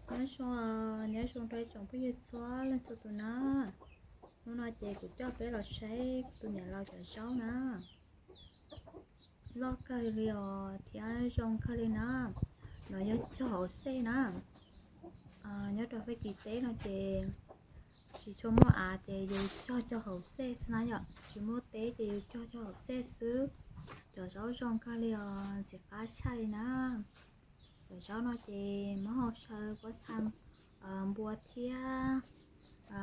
Nyob zoo, nyob zoo rau tsoom phooj ywg txhua leej txhua tus na. Hnub no ces kuv coj peb los saib tus niam laus cov zaub na. Loj kawg li os thiab zoo kawg li na. No yog cog hauv xej na. Nyob rau Fab Kis teb no ces tsis tshua muaj av ces yus cog cog hauv xej xwb na yom. Tsis muaj teb ces yus cog cog hauv xej xwb. Cov zaub zoo kawg li os, ntxim qab tshaj li na. Cov zaub no ces muab hau saw pob txha, npua thiab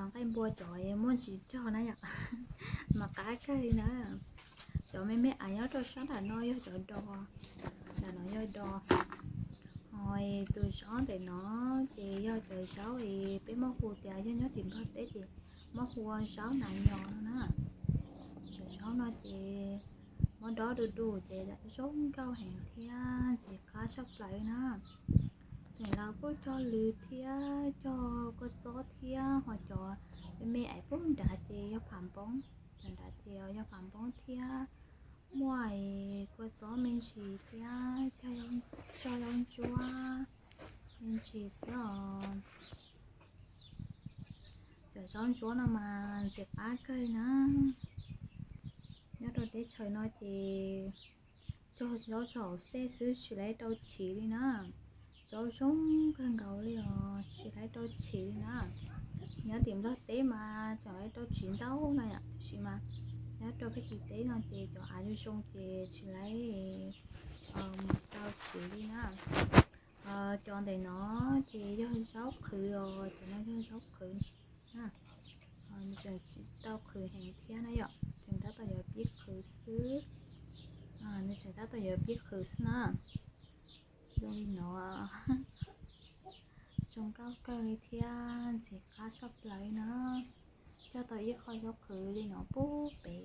nqaij npua cov muaj ntsis rog na yom, mas qab kawg li na. Cov me me av nyob rau sab nram no yog cov dos, nram no yog dos. Ho tus zaub ntawm no ces yog cov zaub es peb muab hu tias yog nyob tim Nplog teb ces muab hu ua zaub nas nyos no na. Cov zaub no ces muab dob du du ces zoo nkauj heev thiab ntxim qab tshaj plaws na. Tus niam laus kuj cog lws thiab cog kua txob thiab ho cov me me av puag nrad ces yog pham npoob. Cov nrad ces yog pham npoob thiab muaj kua txob me ntsis thiab cog zaub ntsuab me ntsis xwb os. Cov zaub ntsuab no mas ntxim qab kawg li na. Nyob rau teb chaws no ces cog zaub tso hauv xej xwb tsis laib rau chiv li na. Zaub zoo kawg nkaus li os, tsis laib rau chiv li na. Nyob tim Nplog teb mas tseem laib rau chiv ntau na yom, tiam sis mas nyob rau Fab Kis teb no ces cov av zoo zoo ces tsis laib rau chiv li na. Cov ntawm no ces yog zaub qhwv os, cov no yog zaub qhwv na. Nws tseem tsis tau qhwv heev thiab na yom, tseem tab tom yuav pib qhwv xwb. Nws tseem tab tom yuav pib qhwv xwb na. Zoo li no, zoo nkauj kawg li thiab ntxim qab tshaj plaws li na. Cog tau ib qho zaub qhwv li no pub pem